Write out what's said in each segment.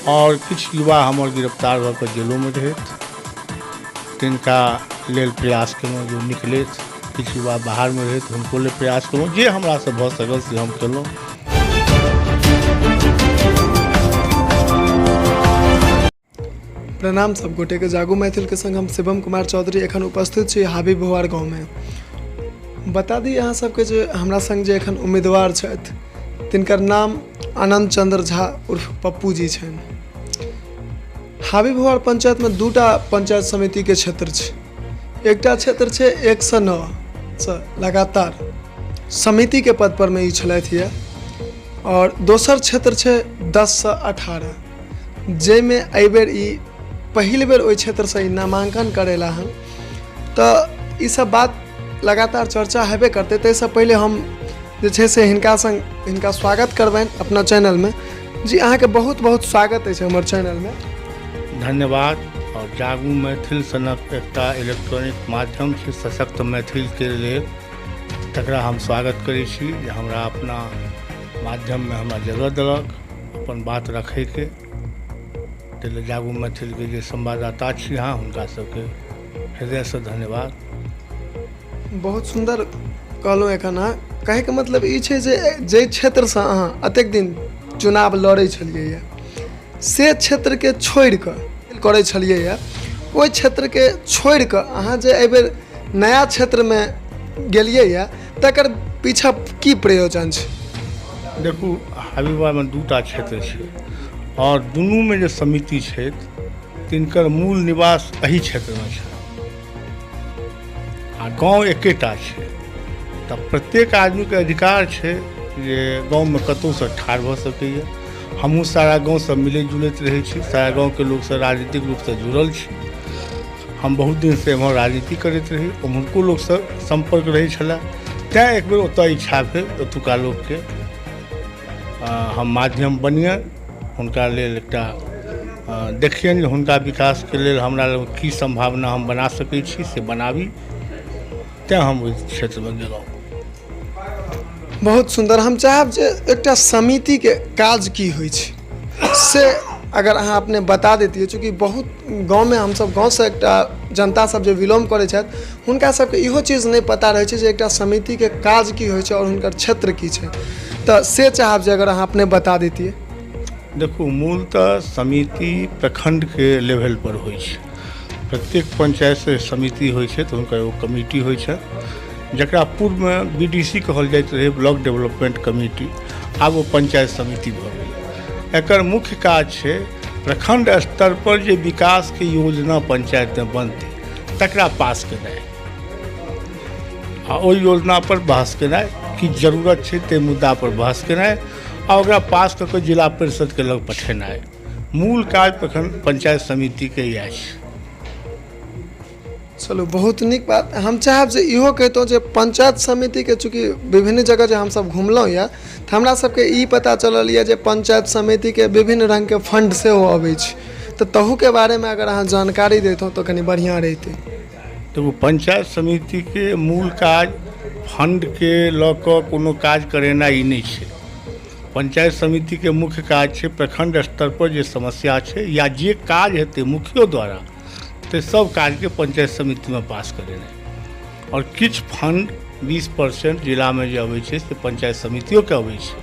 आओर किछु युवा हमर गिरफ्तार भऽ कऽ जेलोमे रहथि, तिनका लेल प्रयास केलहुँ जे ओ निकलथि। किछु युवा बाहरमे रहथि, हुनको लेल प्रयास केलहुँ। जे हमरासँ भऽ सकल से हम केलहुँ। प्रणाम सब गोटेके, जागू मैथिलके संग हम शिवम कुमार चौधरी एखन उपस्थित छी हाबी भुआर गाँवमे। बता दी अहाँ सबके जे हमरा संग जे एखन उम्मीदवार छथि तिनकर नाम आनन्द चन्द्र झा उर्फ पप्पू जी छनि। हाबी भुआर पंचायतमे दूटा पंचायत समितिके क्षेत्र छै। एकटा क्षेत्र छै 1 से 9 सँ लगातार समितिके पद परमे ई छलथि यऽ, आओर दोसर क्षेत्र छै 10 से 18, जाहिमे एहिबेर ई पहिल बेर ओहि क्षेत्रसँ ई नामाङ्कन करेला हन। तऽ ईसब बात लगातार चर्चा हेबे करतै। ताहिसँ पहिले हम जे छै से हिनका सङ्ग हिनका स्वागत करबनि अपना चैनलमे। जी, अहाँके बहुत बहुत स्वागत अछि हमर चैनलमे। धन्यवाद। आओर जागू मैथिल सनक एकटा इलेक्ट्रॉनिक माध्यम छै सशक्त मैथिलके लेल, तकरा हम स्वागत करै छी जे हमरा अपना माध्यममे हमरा जगह देलक अपन बात रखैके। ताहि लेल जागू मैथिलके जे संवाददाता छी अहाँ, हुनका सबके हृदयसँ धन्यवाद। बहुत सुन्दर कहलहुँ एखन अहाँ। कहैके मतलब ई छै जे जाहि क्षेत्रसँ अहाँ एतेक दिन चुनाव लड़ै छलियै से क्षेत्रके छोड़ि कऽ करै छलियै, ओहि क्षेत्रके छोड़ि कऽ अहाँ जे एहिबेर नया क्षेत्रमे गेलियै यऽ, तकर पीछा की प्रयोजन छै? देखू, हबीबामे दूटा क्षेत्र छै आओर दुनूमे जे समिति छथि तिनकर मूल निवास एही क्षेत्रमे छै आ गाँव एकेटा छै। तऽ प्रत्येक आदमीके अधिकार छै जे गाँवमे कतहुसँ ठाढ़ भऽ सकैए। हमहूँ सारा गाँवसँ मिलैत जुलैत रहै छी, सारा गाँवके लोकसँ राजनीतिक रूपसँ जुड़ल छी। हम बहुत दिनसँ एम्हर राजनीति करैत रही, ओम्हरको लोकसँ सम्पर्क रहै छलए। तैँ एक बेर ओतय इच्छा भेल, ओतुका लोकके हम माध्यम बनियनि, हुनका लेल एकटा देखियनि जे हुनका विकासके लेल हमरा लग की सम्भावना हम बना सकै छी से बनाबी। तैँ हम ओहि क्षेत्रमे गेलहुँ। बहुत सुन्दर। हम चाहब जे एकटा समितिके काज की होइ छै से अगर अहाँ अपने बता दैतियै, चूँकि बहुत गाँवमे हमसभ गाँवसँ एकटा जनता सब जे बिलोंग करै छथि, हुनका सबके इहो चीज नहि पता रहै छै जे एकटा समितिके काज की होइ छै आओर हुनकर क्षेत्र की छै। तऽ से चाहब जे अगर अहाँ अपने बता दैतियै। देखू, मूलतः समिति प्रखण्डके लेवलपर होइ छै। प्रत्येक पञ्चायतसँ समिति होइ छै तऽ हुनकर एगो कमिटी होइ छै, जकरा पूर्वमे बी डी सी कहल जाइत रहै, ब्लॉक डेवलपमेंट कमिटी। आब ओ पञ्चायत समिति भऽ गेलै। एकर मुख्य काज छै प्रखण्ड स्तर पर जे विकासके योजना पञ्चायतमे बनतै तकरा पास केनाइ आ ओहि योजना पर बहस केनाइ, की जरूरत छै ताहि मुद्दा पर बहस केनाइ आ ओकरा पास कऽ कऽ जिला परिषदके लग पठेनाइ। मूल काज प्रखंड पंचायत समितिके इएह छै। चलू, बहुत नीक बात। हम चाहब जे इहो कहितहुँ जे पंचायत समितिके चूँकि विभिन्न जगह जे हमसभ घुमलहुँ यए तऽ हमरा सबके ई पता चलल यए जे पंचायत समितिके विभिन्न रङ्गके फण्ड सेहो अबै छै, तऽ तहूके बारेमे अगर अहाँ जानकारी दैतहुँ तऽ कनि बढ़िआँ रहितै। देखू, पंचायत समितिके मूल काज फण्डके लऽ कऽ कोनो काज करेनाइ ई नहि छै। पंचायत समितिके मुख्य काज छै प्रखण्ड स्तरपर जे समस्या छै या जे काज हेतै मुखियो द्वारा, तऽ सब काजके पंचायत समितिमे पास करेनाइ। आओर किछु फण्ड 20% जिलामे जे अबै छै से पंचायत समितियोके अबै छै।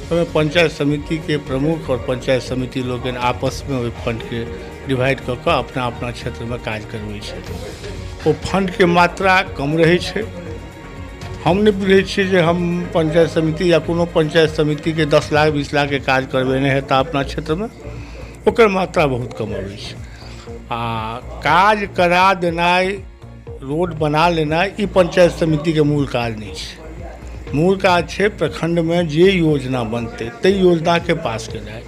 ओहिमे पंचायत समितिके प्रमुख आओर पंचायत समिति लोकनि आपसमे ओहि फण्डके डिवाइड कऽ कऽ अपना अपना क्षेत्रमे काज करबै छै। ओ फण्डके मात्रा कम रहै छै। हम नहि बुझै छियै जे हम पंचायत समिति या कोनो पंचायत समितिके 10 लाख 20 लाखके काज करबेने हेता अपना क्षेत्रमे। ओकर मात्रा बहुत कम अबै छै। आ काज करा देनाइ, रोड बना लेनाइ, ई पंचायत समितिके मूल काज नहि छै। मूल काज छै प्रखण्डमे जे योजना बनतै ताहि योजनाके पास केनाइ।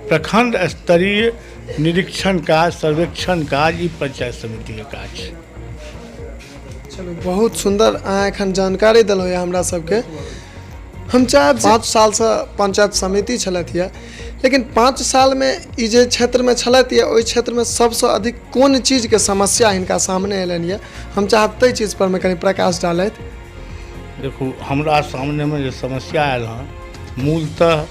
प्रखण्ड स्तरीय निरीक्षण काज, सर्वेक्षण काज, ई पंचायत समितिके काज छै। चलू, बहुत सुन्दर अहाँ एखन जानकारी देलहुँ यऽ हमरा सबके। हम चाहब, 5 सालसँ पंचायत समिति छलथि यऽ, लेकिन 5 सालमे ई जे क्षेत्रमे छलथि यऽ, ओहि क्षेत्रमे सबसँ अधिक कोन चीजके समस्या हिनका सामने अयलनि यऽ? हम चाहब ताहि चीज परमे कनि प्रकाश डालथि। देखू, हमरा सामनेमे जे समस्या आयल हँ, मूलतः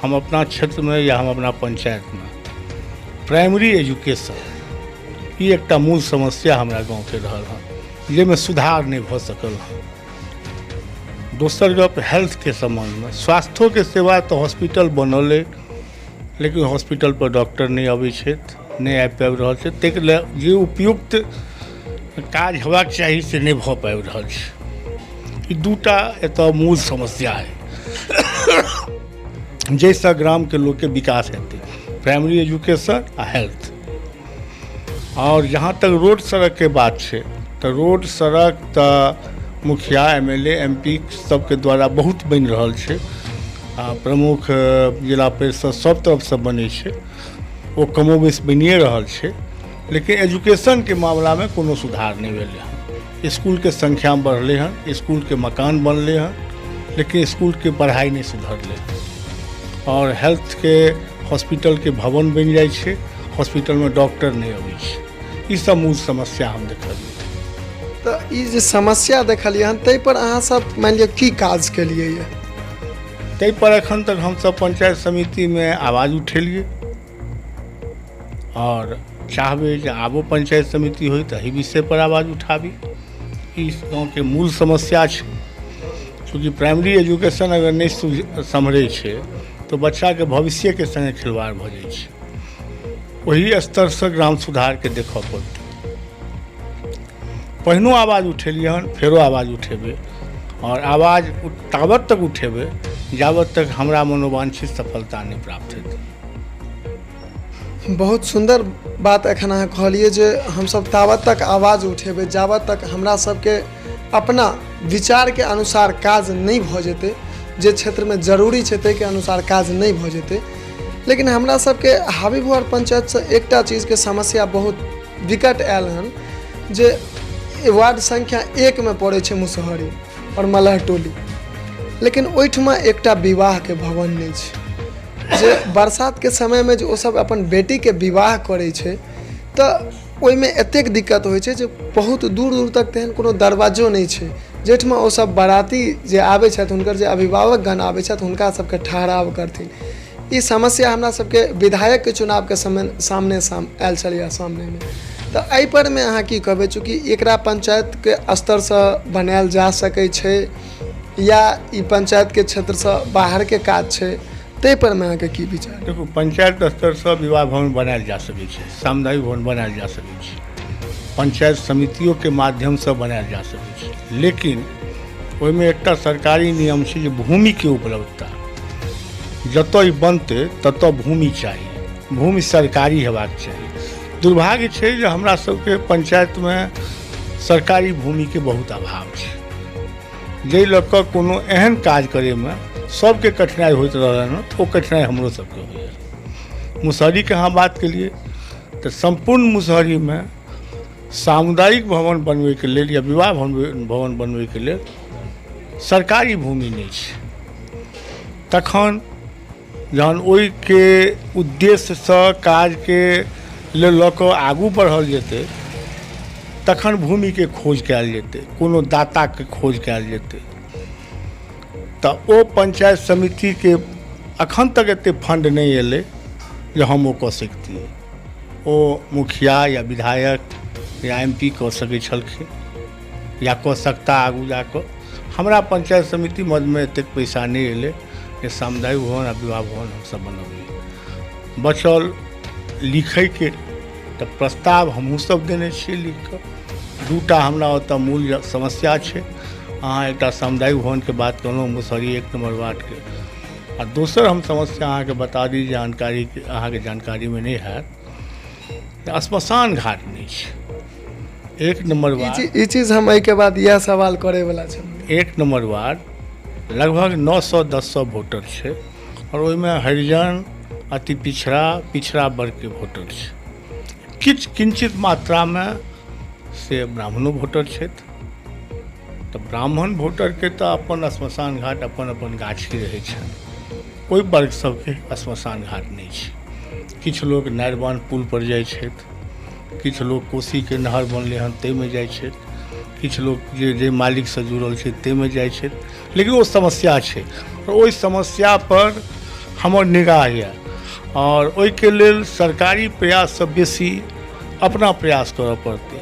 हम अपना क्षेत्रमे या हम अपना पञ्चायतमे प्राइमरी एजुकेशन ई एकटा मूल समस्या हमरा गाँवके रहल हँ, जाहिमे सुधार नहि भऽ सकल हँ। दोसर गप हेल्थके सम्बन्धमे, स्वास्थ्योके सेवा तऽ हॉस्पिटल बनल अइ, लेकिन हॉस्पिटलपर डॉक्टर नहि अबै छथि, नहि आबि पाबि रहल छथि। ताहिके लेल जे उपयुक्त काज हेबाक चाही से नहि भऽ पाबि रहल छै। ई दूटा एतऽ मूल समस्या अइ जाहिसँ ग्रामके लोकके विकास हेतै, प्राइमरी एजुकेशन आ हेल्थ। आओर जहाँ तक रोड सड़कके बात छै तऽ रोड सड़क तऽ मुखिया, MLA, MP सबके द्वारा बहुत बनि रहल छै, आ प्रमुख, जिला परिषद सब तरफसँ बनै छै, ओ कमोबेश बनिए रहल छै। लेकिन एजुकेशनके मामलामे कोनो सुधार नहि भेलै हँ। इसकुलके संख्या बढ़लै हँ, इसकुलके मकान बनलै हँ, लेकिन इसकुलके पढ़ाइ नहि सुधरलै हँ। आओर हेल्थके हॉस्पिटलके भवन बनि जाइ छै, हॉस्पिटलमे डॉक्टर नहि अबै छै। ई सब मूल समस्या हम देखलियै। तऽ ई जे समस्या देखलियै हन, ताहिपर अहाँ सब मानि लिअ की काज केलियै यऽ? ताहिपर एखन तक हमसब पंचायत समितिमे आवाज उठेलियै आओर चाहबै जे आबो पंचायत समिति होइ तऽ एहि विषयपर आवाज उठाबी। ई गाँवके मूल समस्या छै। चूँकि प्राइमरी एजुकेशन अगर नहि सम्हरै छै तऽ बच्चाके भविष्यके सङ्गे खिलवाड़ भऽ जाइ छै। ओहि स्तरसँ ग्राम सुधारके देखऽ पड़तै। पहिनो आवाज उठेलियै हन, फेरो आवाज उठेबै, आओर आवाज ताबत तक उठेबै जाबत तक हमरा मनोवांछित सफलता नहि प्राप्त हेतै। बहुत सुन्दर बात एखन अहाँ कहलियै जे हमसभ ताबत तक आवाज उठेबै जाबत तक हमरा सबके अपना विचारके अनुसार काज नहि भऽ जेतै, जे क्षेत्रमे जरूरी छै ताहिके अनुसार काज नहि भऽ जेतै। लेकिन हमरा सबके हाबीबुआर पंचायतसँ एकटा चीजके समस्या बहुत विकट आयल हन जे वार्ड संख्या 1मे पड़ै छै मुसहरी आओर मलह टोली, लेकिन ओहिठमा एकटा विवाहके भवन नहि छै। जे बरसातके समयमे जे ओसभ अपन बेटीके विवाह करै छै तऽ ओहिमे एतेक दिक्कत होइ छै जे बहुत दूर दूर तक तेहन कोनो दरवाजो नहि छै जाहिठमा ओसभ बाराती जे आबै छथि, हुनकर जे अभिभावकगण आबै छथि, हुनका सबके ठहराव करथिन। ई समस्या हमरा सबके विधायकके चुनावके समय सामने आयल छलैए सामनेमे। तऽ एहिपर मे अहाँ की कहबै? चूँकि एकरा पंचायतके स्तरसँ बनायल जा सकै छै या ई पंचायतके क्षेत्रसँ बाहरके काज छै, ताहिपर मे अहाँके की विचार? देखू, पंचायत स्तरसँ विवाह भवन बनायल जा सकै छै, सामुदायिक भवन बनायल जा सकै छै, पंचायत समितियोके माध्यमसँ बनायल जा सकै छै। लेकिन ओहिमे एकटा सरकारी नियम छै जे भूमिके उपलब्धता, जतऽ ई बनतै ततऽ भूमि चाही, भूमि सरकारी हेबाक चाही। दुर्भाग्य छै जे हमरा सबके पंचायतमे सरकारी भूमिके बहुत अभाव छै, जाहि लऽ कऽ कोनो एहन काज करैमे सबके कठिनाइ होइत रहल हँ, ओ कठिनाइ हमरो सबके होइए। मुसहरीके अहाँ बात केलियै तऽ सम्पूर्ण मुसहरीमे सामुदायिक भवन बनबैके लेल या विवाह भवन बनबैके लेल सरकारी भूमि नहि छै। तखन जहन ओहिके उद्देश्यसँ काजके लेल लऽ कऽ आगू बढ़ल जेतै तखन भूमिके खोज कयल जेतै, कोनो दाताके खोज कयल जेतै। तऽ ओ पंचायत समितिके अखन तक एते फंड नहि एलै जे हम ओ कऽ सकतियै। ओ मुखिया या विधायक या MP कऽ सकै छलखिन या कऽ सकता आगू जाकऽ। हमरा पंचायत समिति मदमे एतेक पैसा नहि एलै जे सामुदायिक भवन आ विवाह भवन हमसब बनबियै। बचल लिखैके तऽ प्रस्ताव हमहूँ सब देने छियै लिख कऽ। दूटा हमरा ओतऽ मूल समस्या छै। अहाँ एकटा सामुदायिक भवनके बात कहलहुँ मुसहरी 1 नम्बर वार्डके, आ दोसर हम समस्या अहाँके बता दी जानकारी अहाँके जानकारीमे नहि हैत, श्मशान घाट नहि छै 1 नम्बर वार्ड। ई चीज हम एहिके बाद इएह सवाल करैवला छलहुँ। 1 नम्बर वार्ड लगभग 900-1000 वोटर छै आओर ओहिमे हरिजन, अति पिछड़ा, पिछड़ा वर्गके वोटर छै। किछु किंचित मात्रामे से ब्राह्मणो वोटर छथि। तऽ ब्राह्मण वोटरके तऽ अपन श्मशान घाट अपन अपन गाछी रहै छनि, ओहि वर्ग सबके श्मशान घाट नहि छै। किछु लोक नारि पुल पर जाइ छथि, किछु लोक कोसीके नहर बनलै हन ताहिमे जाइ छथि, किछु लोक जे जे मालिकसँ जुड़ल छै ताहिमे जाइ छथि। लेकिन ओ समस्या छै आओर ओहि समस्यापर हमर निगाह यऽ। आओर ओहिके लेल सरकारी प्रयाससँ बेसी अपना प्रयास करऽ पड़तै,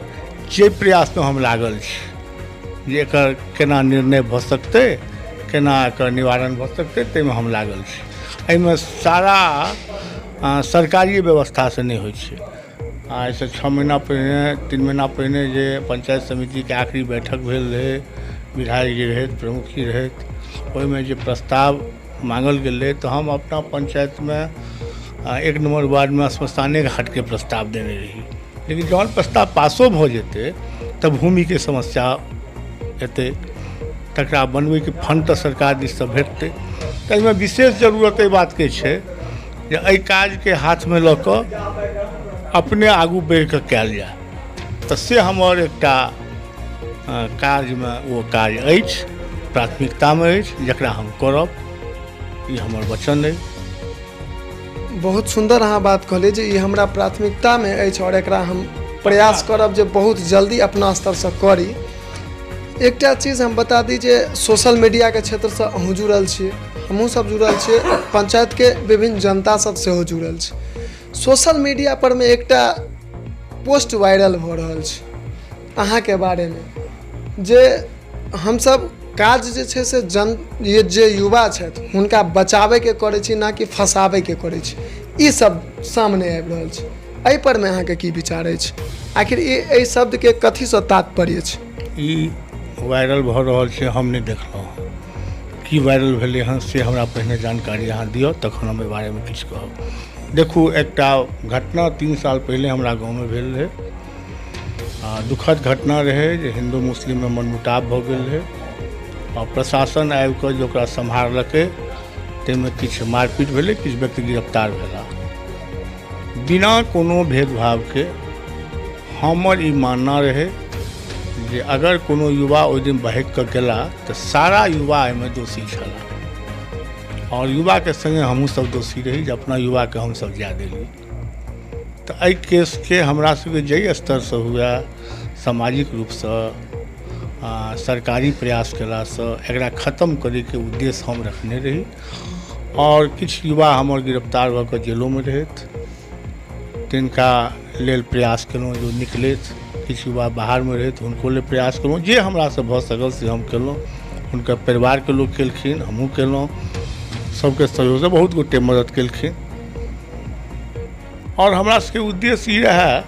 जे प्रयासमे हम लागल छी जे एकर केना निर्णय भऽ सकतै, केना एकर निवारण भऽ सकतै, ताहिमे हम लागल छी। एहिमे सारा सरकारी व्यवस्थासँ नहि होइ छै। आइसँ 6 महीना पहिने, 3 महीना पहिने जे पंचायत समितिके आखिरी बैठक भेल रहै, विधायक जी रहथि, प्रमुख जी रहथि, ओहिमे जे प्रस्ताव मांगल गेल रहै तऽ हम अपना पंचायतमे 1 नम्बर वार्डमे श्मशाने घाटके प्रस्ताव देने रही। लेकिन जहन प्रस्ताव पासो भऽ जेतै तऽ भूमिके समस्या एतै, तकरा बनबैके फंड तऽ सरकार दिससँ भेटतै। तऽ एहिमे विशेष जरूरत एहि बातके छै जे एहि काजके हाथमे लऽ कऽ अपने आगू बढ़िकऽ कयल जाय। तऽ से हमर एकटा कार्यमे ओ कार्य अछि, प्राथमिकतामे अछि, जकरा हम करब, ई हमर वचन अछि। बहुत सुन्दर अहाँ बात कहलियै जे ई हमरा प्राथमिकतामे अछि आओर एकरा हम प्रयास करब जे बहुत जल्दी अपना स्तरसँ करी। एकटा चीज हम बता दी जे सोशल मीडियाके क्षेत्रसँ अहूँ जुड़ल छी, हमहूँ सब जुड़ल छियै, पंचायतके विभिन्न जनता सब सेहो जुड़ल छै। सोशल मीडिया पर मे एकटा पोस्ट वायरल भऽ रहल छै अहाँके बारेमे जे हमसब काज जे छै से जन ये जे युवा छथि हुनका बचाबैके करै छी, ना कि फँसाबैके करै छी। ई सब सामने आबि रहल छै। एहि पर मे अहाँके की विचार अछि? आखिर ई एहि शब्दके कथीसँ तात्पर्य छै? ई वायरल भऽ रहल छै, हम नहि देखलहुँ हँ की वायरल भेलै हँ, से हमरा पहिने जानकारी अहाँ दिअ तखन हम एहि बारेमे किछु कहब। देखू, एकटा घटना 3 साल पहिले हमरा गाँवमे भेल रहै। दुखद घटना रहै जे हिन्दू मुस्लिममे मनमुटाव भऽ गेल रहै आ प्रशासन आबि कऽ जे ओकरा सम्हारलकै ताहिमे किछु मारपीट भेलै, किछु व्यक्ति गिरफ्तार भेला। बिना कोनो भेदभावके हमर ई मानना रहै जे अगर कोनो युवा ओहि दिन बहकि कऽ गेला तऽ सारा युवा एहिमे दोषी छलाह आओर युवाके सङ्गे हमहूँ सब दोषी रही जे अपना युवाके हमसब जाय देलियै। तऽ एहि केसके हमरा सबके जाहि स्तरसँ हुए, सामाजिक रूपसँ, सरकारी प्रयास कयलासँ एकरा खतम करैके उद्देश्य हम रखने रही आओर किछु युवा हमर गिरफ्तार भऽ कऽ जेलोमे रहथि, तिनका लेल प्रयास केलहुँ जे ओ निकलथि। किछु युवा बाहरमे रहथि, हुनको लेल प्रयास केलहुँ। जे हमरासँ भऽ सकल से हम केलहुँ, हुनकर परिवारके लोक केलखिन, हमहूँ केलहुँ, सबके सहयोगसँ बहुत गोटे मदद केलखिन। आओर हमरा सबके उद्देश्य ई रहए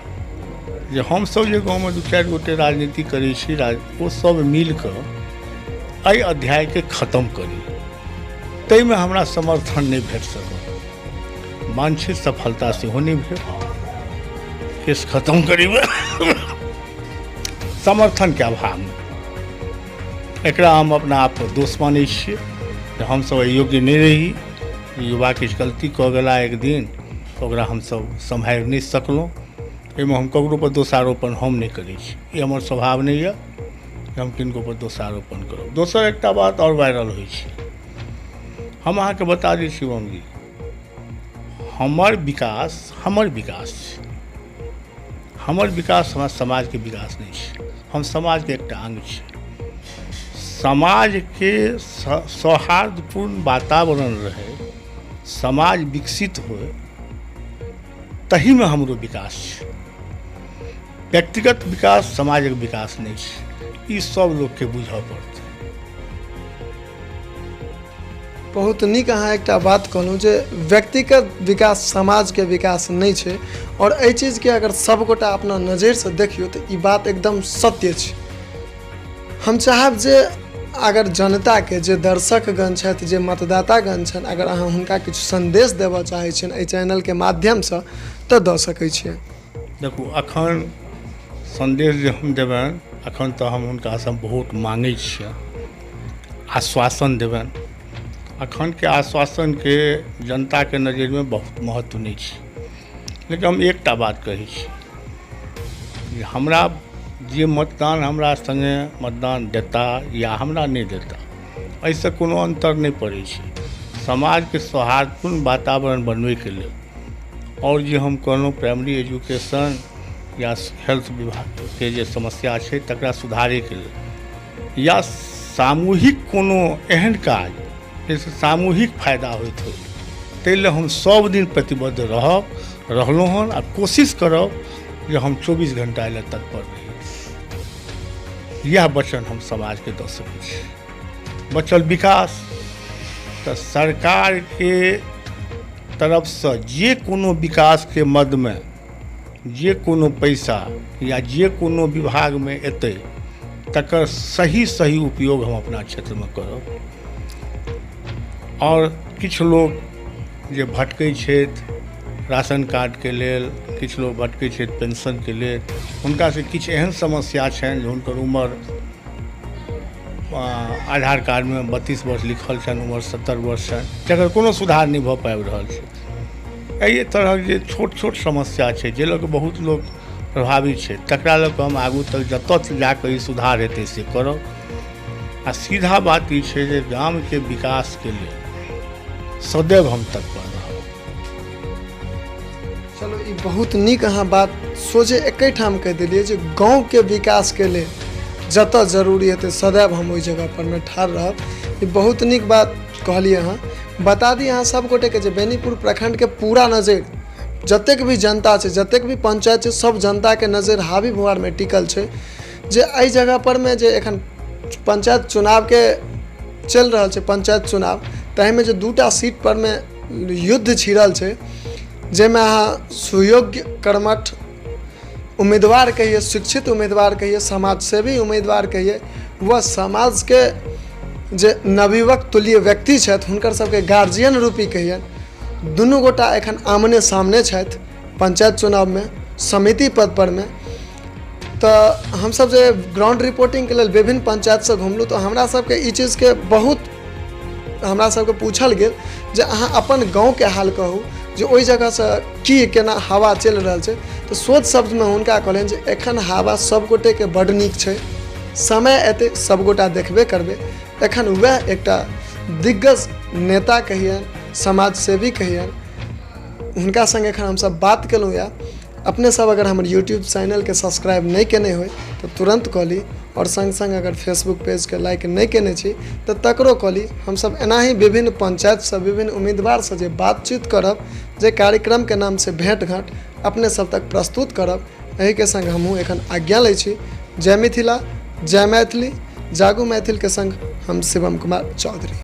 जे हमसब जे गाँवमे 2-4 गोटे राजनीति करै छी, ओ सब मिलकऽ एहि अध्यायके खतम करी। ताहिमे हमरा समर्थन नहि भेट सकल, वांछित सफलता सेहो नहि भेल। केस खतम करैमे समर्थनके अभावमे एकरा हम अपना आपके दोष मानै छियै जे हमसब अयोग्य नहि रही। युवा किछु गलती कऽ गेला एक दिन, ओकरा हमसब सम्हारि नहि सकलहुँ। एहिमे हम ककरो पर दोषारोपण हम नहि करै छी, ई हमर स्वभाव नहि यऽ जे हम किनको पर दोषारोपण करब। दोसर एकटा बात आओर वायरल होइ छै, हम अहाँके बता दी शिवमजी, हमर विकास हमर विकास छै, हमर विकास हमरा समाजके विकास नहि छै। हम समाजके एकटा अङ्ग छी। समाजके सौहार्दपूर्ण वातावरण रहै, समाज विकसित होइ, तहीमे हमरो विकास छै। व्यक्तिगत विकास समाजक विकास नहि छै, ई सब लोकके बुझऽ पड़तै। बहुत नीक अहाँ एकटा बात कहलहुँ जे व्यक्तिगत विकास समाजके विकास नहि छै। आओर एहि चीजके अगर सबगोटा अपना नजरिसँ देखियौ तऽ ई बात एकदम सत्य छै। हम चाहब जे अगर जनताके जे दर्शकगण छथि, जे मतदातागण छथि, अगर अहाँ हुनका किछु सन्देश देबऽ चाहै छियनि एहि चैनलके माध्यमसँ तऽ दऽ सकै छियै। देखू, अखन सन्देश जे हम देबनि, अखन तऽ हम हुनकासँ वोट माँगै छियनि, आश्वासन देबनि। अखनके आश्वासनके जनताके नजरिमे बहुत महत्व नहि छै, लेकिन हम एकटा बात कहै छी जे हमरा जे मतदान हमरा सङ्गे मतदान देता या हमरा नहि देता, एहिसँ कोनो अन्तर नहि पड़ै छै। समाजके सौहार्दपूर्ण वातावरण बनबैके लेल आओर जे हम कहलहुँ प्राइमरी एजुकेशन या हेल्थ विभागके जे समस्या छै तकरा सुधारैके लेल या सामूहिक कोनो एहन काज जाहिसँ सामूहिक फायदा होइत होइ, ताहि लए हम सब दिन प्रतिबद्ध रहब, रहलहुँ हन, आ कोशिश करब जे हम 24 घंटा एहि लए तत्पर रही। इएह वचन हम समाजके दऽ सकै छी। बचल विकास, तऽ सरकारके तरफसँ जे कोनो विकासके मदमे जे कोनो पैसा या जे कोनो विभागमे एतै तकर सही सही उपयोग हम अपना क्षेत्रमे करब। आओर किछु लोक जे भटकै छथि राशन कार्डके लेल, किछु लोक भटकै छथि पेंशनके लेल, हुनकासँ किछु एहन समस्या छनि जे हुनकर उमर आधार कार्डमे 32 वर्ष लिखल छनि, उमर 70 वर्ष छनि, जकर कोनो सुधार नहि भऽ पाबि रहल छै। एहि तरहक जे छोट छोट समस्या छै जे लऽ कऽ बहुत लोक प्रभावित छै, तकरा लऽ कऽ हम आगू तक जतऽ जाकऽ ई सुधार हेतै से करब। आ सीधा बात ई छै जे गामके विकासके लेल सदैव हम तत्पर रहब। चलू, ई बहुत नीक अहाँ बात सोझे एकेठाम कहि देलियै जे गाँवके विकासके लेल जतऽ जरूरी हेतै सदैव हम ओहि जगह परमे ठाढ़ रहब। ई बहुत नीक बात कहलियै अहाँ। बता दी अहाँ सब गोटेके जे बेनीपुर प्रखंडके पूरा नजरि, जतेक भी जनता छै, जतेक भी पंचायत छै, सब जनताके नजरि हावी भुआरमे टिकल छै जे एहि जगह परमे जे एखन पंचायत चुनावके चलि रहल छै, पंचायत चुनाव ताहिमे जे 2टा सीट परमे युद्ध छिड़ल छै, जाहिमे अहाँ सुयोग्य कर्मठ उम्मीदवार कहिए, शिक्षित उम्मीदवार कहिए, समाजसेवी उम्मीदवार कहिए, वह समाजके जे नवयुवक तुल्य व्यक्ति छथि हुनकर सबके गार्जियन रूपी कहिए, दुनू गोटा एखन आमने सामने छथि पंचायत चुनावमे समिति पद परमे। तऽ हमसब जे ग्राउंड रिपोर्टिंगके लेल विभिन्न पंचायतसँ घुमलहुँ तऽ हमरा सबके ई चीजके बहुत हमरा सबके पूछल गेल जे अहाँ अपन गाँवके हाल कहू जे ओहि जगहसँ की केना हवा चलि रहल छै। तऽ सोच शब्दमे हुनका कहलनि जे एखन हवा सब गोटेके बड्ड नीक छै, समय एतै सब गोटा देखबे करबै। एखन वएह एकटा दिग्गज नेता कहियनि, समाजसेवी कहियनि, हुनका सङ्ग एखन हमसब बात केलहुँ यऽ। अपने सब अगर हमर यूट्यूब चैनलके सब्सक्राइब नहि केने होइ तऽ तुरन्त कऽ ली, आओर सङ्ग सङ्ग अगर फेसबुक पेजके लाइक नहि केने छी तऽ तकरो कऽ ली। हमसब एनाही विभिन्न पंचायतसँ विभिन्न उम्मीदवारसँ जे बातचीत करब, जे कार्यक्रमके नाम छै भेँट घाँट, अपने सब तक प्रस्तुत करब। एहिके सङ्ग हमहूँ एखन आज्ञा लै छी। जय मिथिला, जय मैथिली, जागू मैथिलके सङ्ग हम शिवम कुमार चौधरी।